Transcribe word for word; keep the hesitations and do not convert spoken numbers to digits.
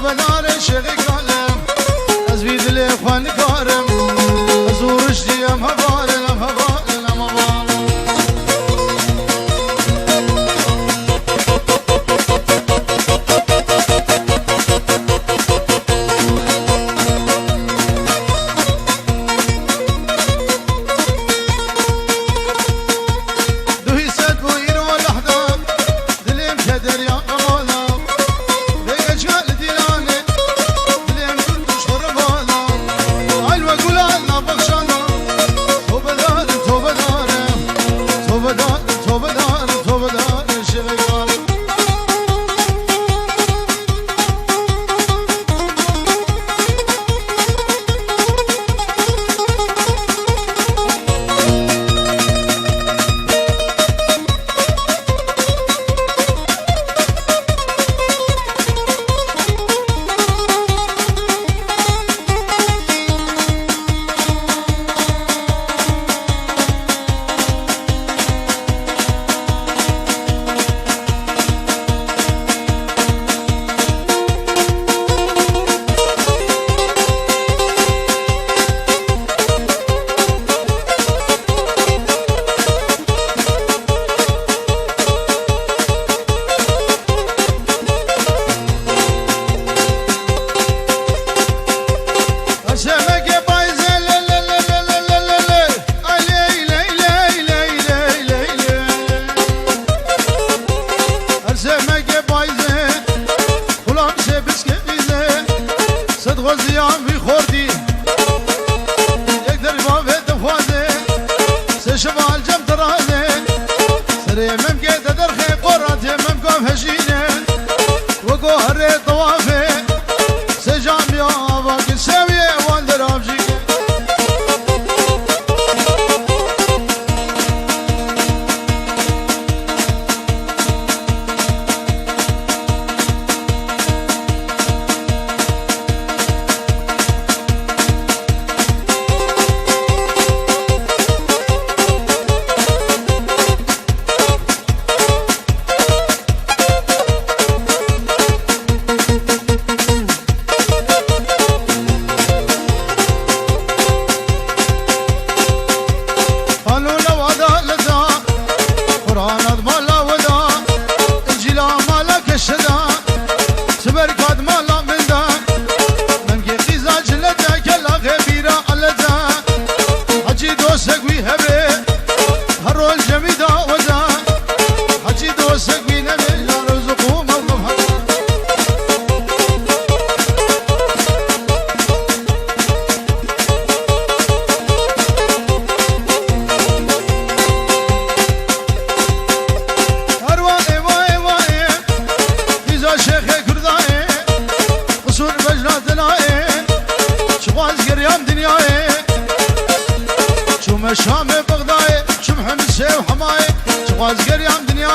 Bedarê şêxê kalim, ez vî dilê xwe nikarim. Ez û Riştî em heval in, em heval in, em heval in. Duhî sed bû îro lehda, dilêm ke derya qemala. Vê geçka li dîlanê, dilêm dûr dûş xwe re bala. Ay we gula navbexşana, tobedar, tobedar, tobedar, tobedar, tobedar, şêxê kalim. Erse meke payze le le le le le le le le. Ay ley ley ley ley ley ley ley. Erse meke payze. Xulam se biske bize. Sed xweziya vî xortî. Yek derî bavê dixwaze. Se şeval cem teraze. Serê memke de derxê qoratê memka vejîne. Weko herê tewafê. Se camiya ava ki sewiyê wan deravjî. Qanûna wada li da, Qur'ana di mala we da, Încîla mala keşe da, Siberka di mala min da, Mengê qîza cile de, Kela xê bîra ele da, Hecî dostek wî hebe, her roj cemî da we da, Hecî dostek wî nebe, ya roz û qûm ew qefa. Her wa ê, wa ê, wa ê, qîza şêxê Kurda ê, qisûr bejna tena ê, çiqas geriyam dinya ê, çûme Şamê Bexdayê, çûm Hemsê û Hemayê, çiqas geriyam dinya